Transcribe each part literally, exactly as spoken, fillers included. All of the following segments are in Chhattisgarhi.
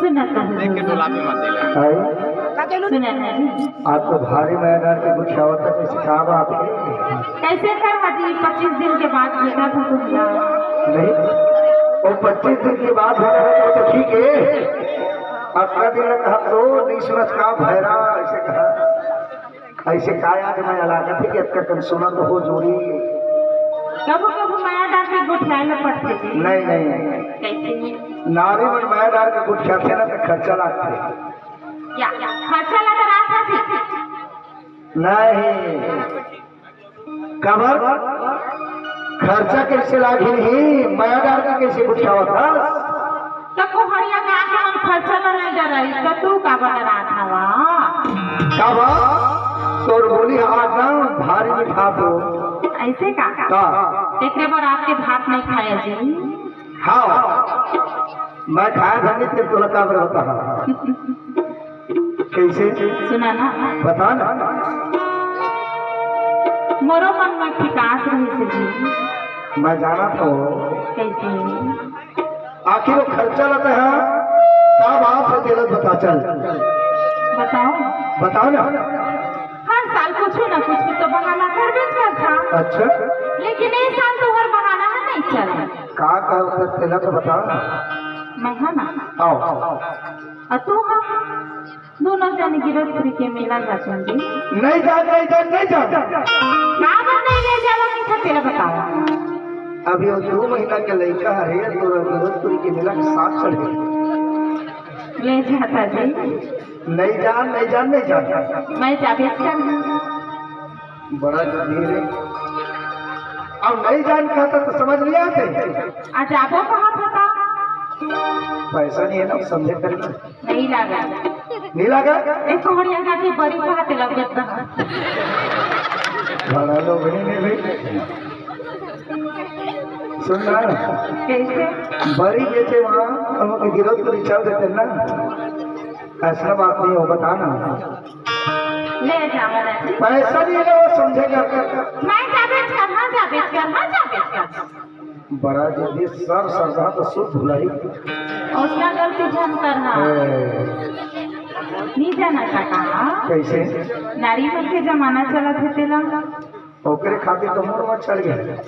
सुना कहूँ। देख के डोला पे मत देला। भाई, सुना नहीं। आप तो भारी मया डार के गुठियावत है, कैसे, का बात है? कैसे करवा जी, पच्चीस दिन के बाद भेटा था तुमला। नहीं, वो पच्चीस दिन के बाद भेटा था, वो तो ठीक है। अतका दिन लग हम तो नहीं सुनत का भैरा ऐसे कहा। ऐसे काय आज मया लागत हे कि अतका कन सुनत हो जोरी। कभू कभू मया डार के गोठियाए ल पड़थे जी। नहीं, नहीं। कैसे? नारी मन मया डार के गोठियाथे ना त खर्चा लागथे। या, खर्चा लगा रहा था जी। नहीं। काबर? खर्चा कैसे लागही? मया डार के कैसे गोठियावत हस? त कोहड़िया गा के हम खर्चा ल नइ डरई, त तू काबर डरात हवा? काबर? तोर बोली आज ना भारी मिठात हो। ऐसे का? का? एकरे बर रात के भात नहीं खाया जी। हाँ, मैं खाया था नहीं, तेरे तोला काबर होता है। कैसे? सुना ना। बता ना। मोरो मन में ठिकास रहिस हे जी। मैं जानत हँव। कैसे? आखिर वो खर्चा ल तैं हा, का बात हे तेला बता चल। बताओ। बताओ ना। हर साल कुछ ना कुछ तो बहाना करबे करथा। अच्छा। लेकिन ए साल तो हर बहाना ह नहीं चला। का, का तेला तो बता। मैं हा ना। आओ। अउ तू हा। दोनों जन गिरफ्तारी के मेला जाथन जी। नहीं जान, नहीं जान, नहीं जान। का बात नहीं ले जावा, किथा तेला बतावा। अभी वो दो महीना के लइका हरे, तो गिरफ्तारी के मेला के साथ चढ़े। ले जाता जी। नहीं जान, नहीं जान, नहीं जान। मैं जाबे कर। बड़ा गंभीर है। अब नहीं जान कहता तो समझ नहीं आते। आ जाबो कहाँ था? पैसा नहीं है ना, समझे कर। नहीं लागा। नहीं लागा? एक बढ़िया जाके बरी पाते लगत ना। बड़ा लोग नहीं, नहीं भाई। सुन ना। कैसे? बरी बेचे वहाँ, हम गिरफ्तारी चल देते ना। ऐसा बात नहीं हो, बता ना। ले जावा ना जी। पैसा नहीं ले, वो समझेगा। मैं जाबे करना, जाबे करना, जाबे करना। बड़ा जी, सर सरधा तो सुध भुलाई। उसका गलती झन करना। ए। नहीं जाना का कहा? कैसे? नारी मन के जमाना चलत हे तेला। ओकरे खातिर तो मुड़ में चढ़ गए।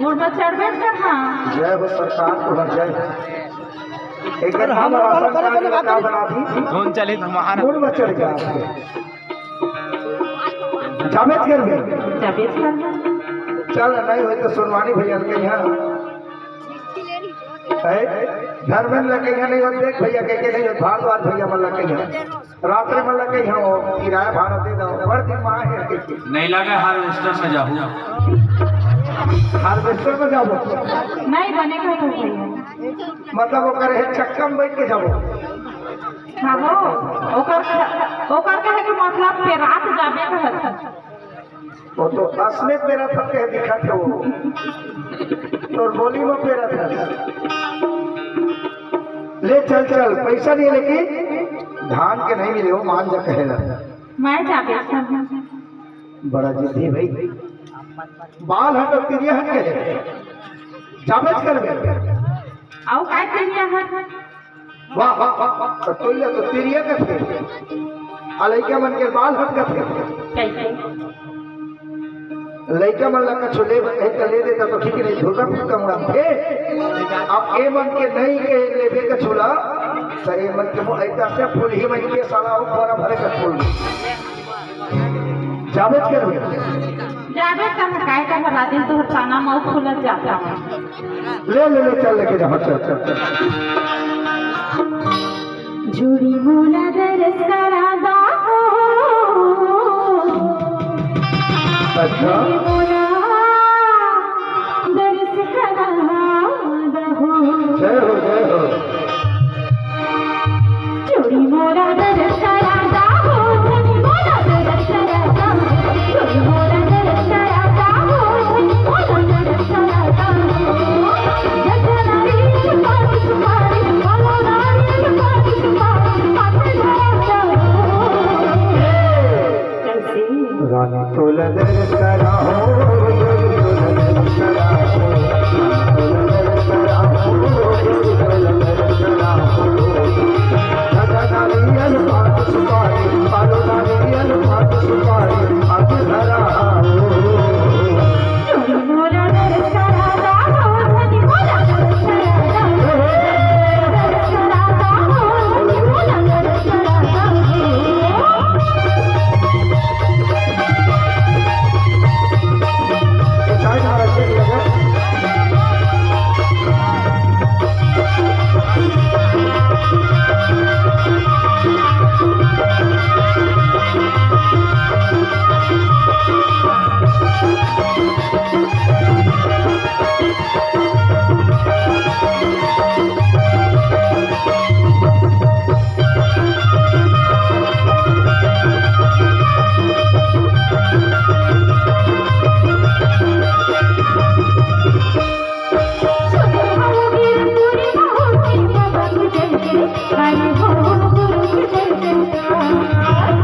मुड़ में चढ़बे करना। जय हो सरकार, तोहर जय हो। एक अरे हम राशन कार्ड का बना दी। धुन चली धुमार। मुड़ में चढ़ गया। जाबेच करबे। जाबेच करबे। चल, नहीं होई तो सोनवानी भैया के यहाँ। है? धर्मेंद्र के यहाँ नहीं होई, देख भैया के, के नहीं होई, भारद्वाज भैया मन के यहाँ। रात्रि मन के यहाँ हो, किराया भाड़ा दे दो, बड़ दिन में आए हैं के, के। नहीं लगा harvester में जाहू। Harvester में जाबो। नहीं बने का तो भैया। मतलब वो करे है चक्का में बैठ के जाबो। हाँ वो, ओकर, ओकर कहे के मतलब पेरात जाबे कहत। वो तो असने पेरात कहे दिखत हे वो। तोर बोली में पेरात हे। ले चल चल, पैसा नहीं लेकिन धान के नहीं मिले हो, मान जा कहेला। मैं जाबे। बड़ा जिद्दी भाई। बाल हट और तिरिया हट गए। जाबेच करबे। आओ काय तिरिया हट? वाह, वाह, वाह, वाह। तो तोइला तो तिरिया कथे। आ लइका मन के बाल हट कथे। कैसे? लइका मन ला कछु लेबे कहे त ले देता तो ठीक नहीं, धुरका फुटका उड़ाथे। अब ए मन के नहीं के लेबे कछु ला, त ए मन के मुँह ऐसा से फूलही मन के साला ऊपर भरे के फूल। जाबेच करबे। जाबे कहाँ, काय कहाँ, रात दिन तोहर ताना मऊ खुलत जाता है। ले, ले, ले, चल, लेके जा, चल, चल, चल। जुड़ी मोला दरस करा दा हो। अच्छा। जुड़ी मोला तोला दर्द कराहो, तोला दर्द कराहो, तोला दर्द कराहो, तोला दर्द कराहो। दादा नारियल पान सुपारी, पालो नारियल पान सुपारी, आके धरा हो।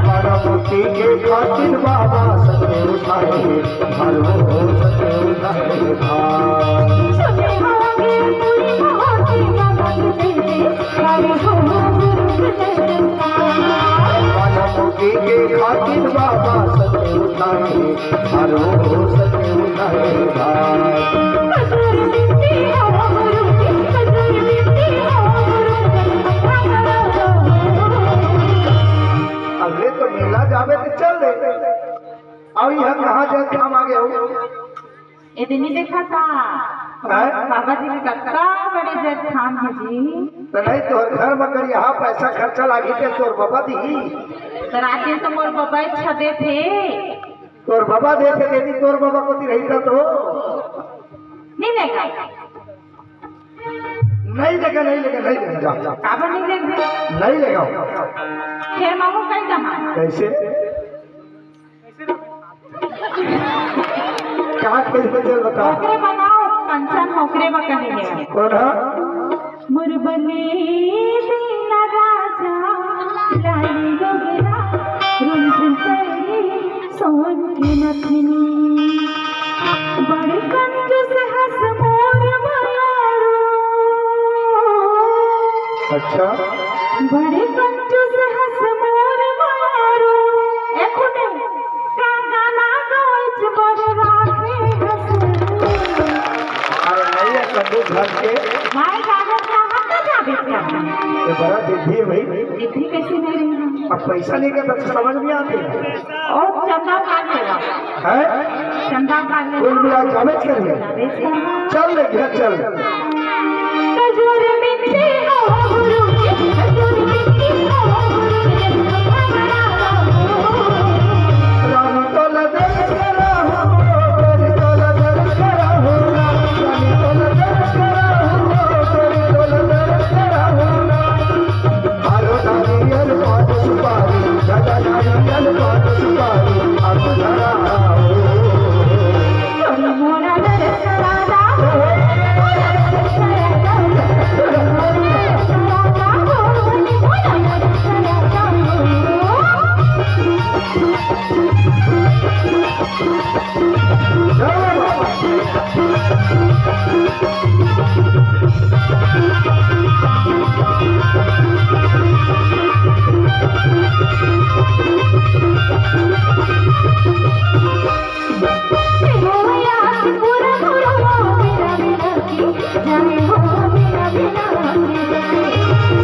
बारामती के खातिर बाबा सके उठाए, भारो सके उठाए भार। बारामती के खातिर बाबा सके उठाए, भारो सके उठाए भार। अगले तो मेला जावे तो चल दे। अउ इहाँ कहाँ जात धाम आ गे हो? ए दे नइ देखत हा। हैं? बाबा जी के कतका बड़े जात धाम हे जी। त नहीं तोर घर म करिहा पैसा खर्चा लागही ते तोर बाबा दिही। त रात दिन तो मोर बाबा इच्छा देथे। तोर बाबा देथे, यदि तोर बाबा कोती रहिता तो। नइ लेगा। नइ लेगा, नइ लेगा, नइ लेगा, जा, जा। काबर नइ लेगा? नइ लेगा। फेर मांगू कहीं कहाँ? कैसे? कहाँ कैसे चल बता? ओकरे बनाओ, कंचन ओकरे बा कहे हे। कौन है? मोर बने दीना राजा, लाली गगरा, रुनझुन परी, सोन के नथनी। बड़ कंजूस हस मोर मयारू। अच्छा। बड़ कंजूस हस मोर मयारू। ए खुदे, का गाना गाइच बर राखे हस। अरे नहीं है, कद्दू घर के। मैं जाने कहाँ का जाबे क्या? ये बड़ा जिद्दी है भाई। जिद्दी कैसे नहीं रही हम? अब पैसा नहीं करता तो समझ नहीं आती। और चंदा उधार लेगा। हैं? चंदा उधार लेगा। कुल मिला के हमें चाहिए। चल रे घर चल।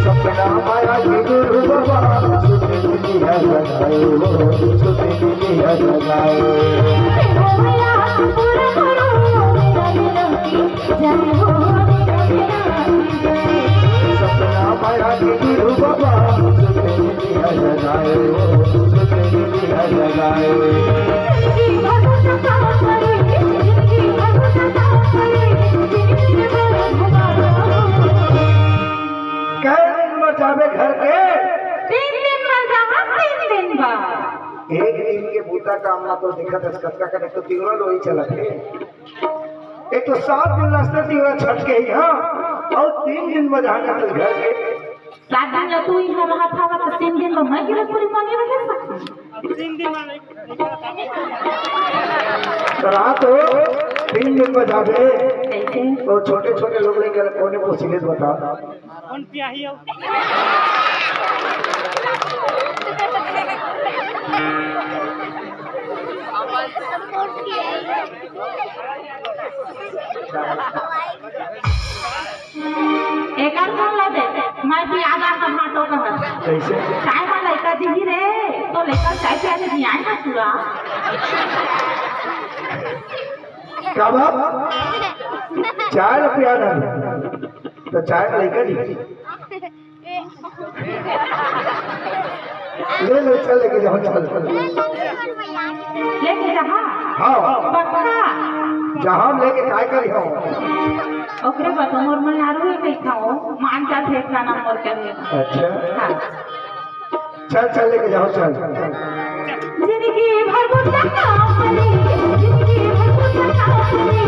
सपना माया के गुरु बाबा, सुते दुनिया जगाए हो, सुते दुनिया जगाए। सपना माया के गुरु बाबा, सुते दुनिया जगाए हो, सुते दुनिया जगाए। कै दिन बर जाबे घर के? तीन दिन बर जाबे, तीन दिन बर। एक दिन के बूता काम ना तो दिखत हस, कतका कन एक तो तिवरा लोई चलत हे, एक तो सात दिन रास्ते तिवरा छटके ही, हाँ, अउ तीन दिन बर जाना तो घर के। सात दिन ला तू इहाँ रहत हवा, तो तीन दिन बर मैं गिरत पूरी मांगे रहे सकती। तीन दिन में नहीं। तो रात हो, तीन दिन में जाबे। कैसे? तो छोटे छोटे लोग लेकर कोने को सीधे बता। कौन पियाही हो? एकर कौन ला दे? मैं भी आधा कमाटो कहत। कैसे? चाय मा लइका दिही रे, तो लइका चाय पिया के जियाए ना पूरा। का बात? चाय ला पिया ना। तो चाय मा लइका दिही। ले, ले, चल, लेके जाओ, चल। लेके जहाँ? हाँ। पक्का? जहाँ हम लेके काय करी हो? ओकरे बाद मोर मन आरू ही कही था वो, मान जात है इतना नाम मोर के लिए। अच्छा। हाँ। चल, चल, लेके जाओ, चल। जिंदगी भर गुस्सा ना करे, जिंदगी भर गुस्सा ना करे।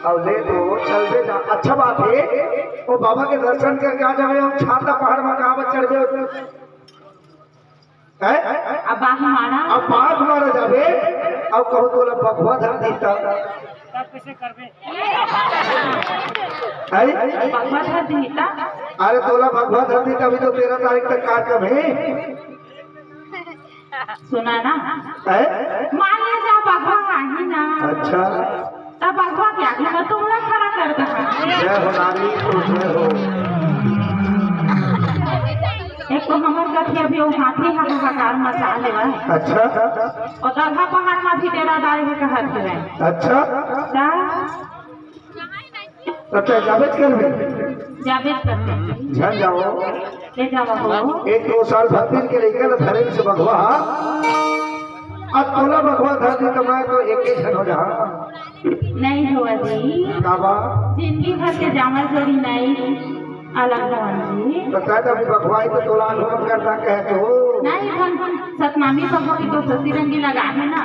अब ले तो चल दे जा। अच्छा बात है, वो बाबा के दर्शन करके आ जावे। हम छाता पहाड़ में कहाँ पर चढ़ गए? हैं? अब बाघ मारा। अब बाघ मारा जाबे, अब कहूँ तोला बघवा धर दी तब। तब कैसे करबे? हैं? बघवा धर दी तब। अरे तोला बघवा धर दी तभी तो तेरह तारीख तक कार्यक्रम है। सुना ना? हैं? मान ले जा बघवा आही ना। अच्छा। तब बघवा के आगे में तुमला खड़ा कर दे। जय हो नारी, तो जय हो। एक तो हमर कथी अभी वो हाथी हा हाहाकार मचा लेवा है। अच्छा। और दरभा पहाड़ में भी डेरा डाले के कहत है। अच्छा। का? तो तैं जाबेच करबे? जाबेच करबे। झन जाओ। ले जावा हो। एक दो साल भक्तिन के लेकर धरेल से बघवा। अब तोला बघवा धर दी तो मैं तो एक ही झन हो जा। नहीं हुआ जी। का बा? जिंदगी भर के जामल जोड़ी नहीं अलग भवन जी। तो तैं तो अभी बघवा ही तो तोला अनुभव करता कहे तो। नहीं, हम, हम सतनामी बघवा की तो सती रंगी लगा है ना।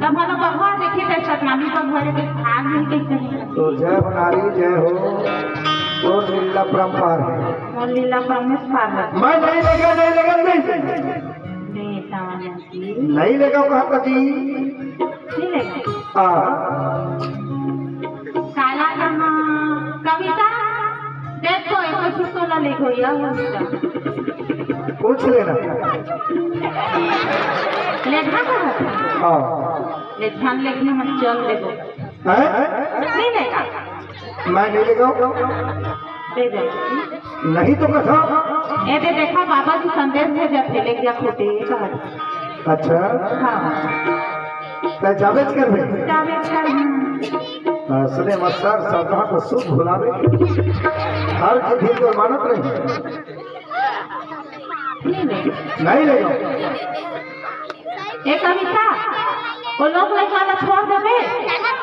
तब हम बघवा देखी तो सतनामी बघवा के भाग नहीं कहीं कहीं। तो जय हो नारी, जय हो। तो लीला परंपार है। वो लीला परमेश पार है। मैं नहीं लेगा, नहीं लेगा, नहीं। बेटा। नहीं लेगा कहा कभी। नहीं लेगा। हाँ। काला जमा कविता, देख तो एक ठो तोला ले गो, या हो बेटा। पूछ लेना। लेखा का? हाँ। लेखा लेखने में चल लेगो। हैं? नहीं लेगा। मैं नहीं लेगा। दे दे। नहीं तो कथा। ए दे देखा, बाबा जी संदेश भेजत हे, लेके जा खूंटी, कहत। अच्छा। हाँ। तैं जाबेच करबे? जाबेच करबे। हाँ, सुने मत सर, श्रद्धा को सुख भुलावे। हर की भी तो मानत नहीं। नहीं लेगा। ए कविता, वो लोग लइका ला छोड़ देबे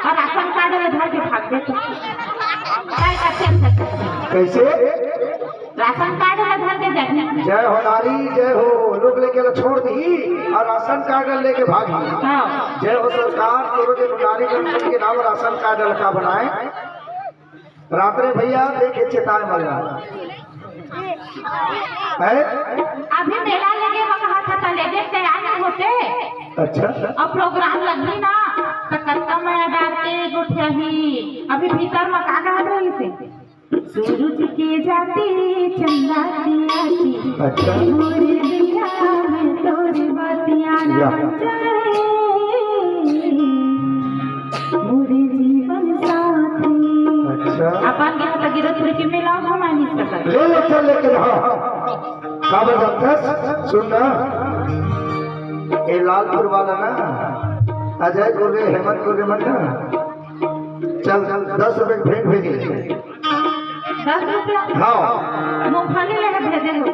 और राशन कार्ड में धर के भाग दे तो। काय करते हैं? कैसे? राशन कार्ड में धर के जाबे। जय हो नारी, जय हो। लेके ला छोड़ दी और राशन कार्ड लेके भागी। हाँ। जय हो सरकार, तोरो के गुनारी कंपनी के नाम राशन कार्ड लड़का बनाए। रात्रे भैया देखे चेताए मल्ला है। अभी मेला लगे बा कहा था, त लेगे तैयार नहीं होते। अच्छा। अब प्रोग्राम लगनी ना, तो कत्ता में डाल के गोठियाही। अभी भीतर में का कहत रही से? सूरज के जाती चंदा की आती, अच्छा। मोरे दिया में तोरी बातियां ना या। बन जाए, मोरे जीवन साथी। अच्छा। अपन के हाथ गिरत फिर के मिलाओ, हम आ नहीं सकत। ले लो, चल लेके रहो। का बजाते? सुन ना, ए लालपुर वाला ना, अजय गोरे, हेमंत गोरे मन ना, चल, चल, दस रुपए की भेंट भेजी। दस रुपया? हाँ। मूंगफली लेके भेजे हो।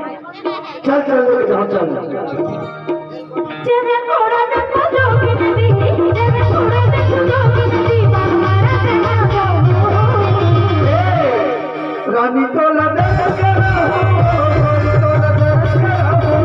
चल, चल, लेके जाओ, चल। तेरे कोड़ा में तो जो भी नदी, तेरे कोड़ा में तो जो भी नदी, बाहर से ना जाओ। रानी तो लदर करा हो, रानी तो लदर करा हो।